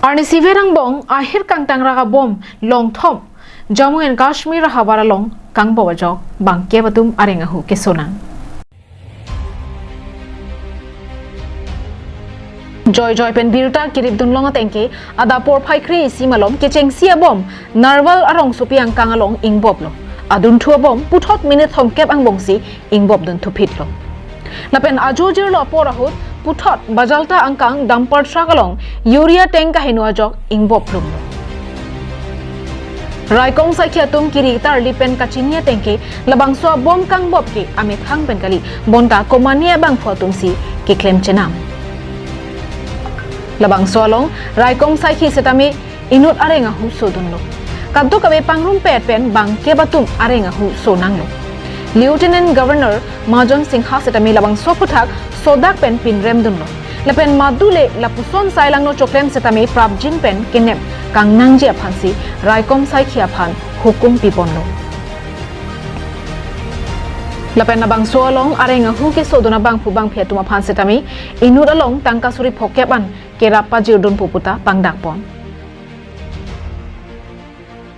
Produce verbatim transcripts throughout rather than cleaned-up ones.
Arnisi verang bong ahir kangtang raka bom longthom Jammu and Kashmir ahavar along kangbop ajok bangkep atum areng ahu kesonang. Joy joy pen birta kirip dunlong atengke adap porphai kre-isi malom kechengsi abom Narwal arongsopi angkang along ingboplo. Adunthu abom puthot minute thomkep angbongsi ingbop dun thuphitlo. Lapen ajo jirlo apor ahut puthot Bajalta angkang dumper truck along urea tank kaheno ajok ingbop plumlo. Raikom saikhi atum kiri tarli pen kachini atengke labangso abom kangbop ke amethang pen kali, bonta komane abangphu atumsi keklem chenam. Labangso along raikom saikhi setame inut areng ahu sodunlo. Kadokave pangrumpet pen bangkep atum areng ahu sonanglo. Lieutenant Governor Majan Singha setame labangso aphuthak sodak pen pinrem dunlo. Lapen madule lapuson sailangno choklem setame prapjin pen kenep kangnangji aphansi raikom saikhi aphan hukum piponlo. Lapen labangso along areng ahu kesodun abangphu bangphi atum aphan setame inut along tangka suri phokep an kerap pajirdun pu puta pangdakpon.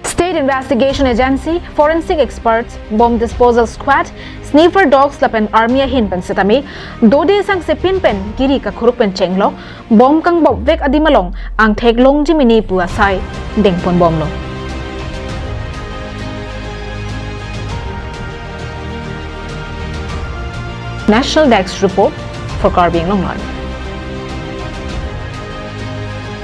State Investigation Agency, forensic experts, bomb disposal squad, sniffer dogs lapen army ahin pen setame dode sangsepin pen kiri kakhuruk pen chenglok bom kangbopvek adim along angthek longji mene pu asai dengponbomlo. National Desk Report for Karbi Anglong Live.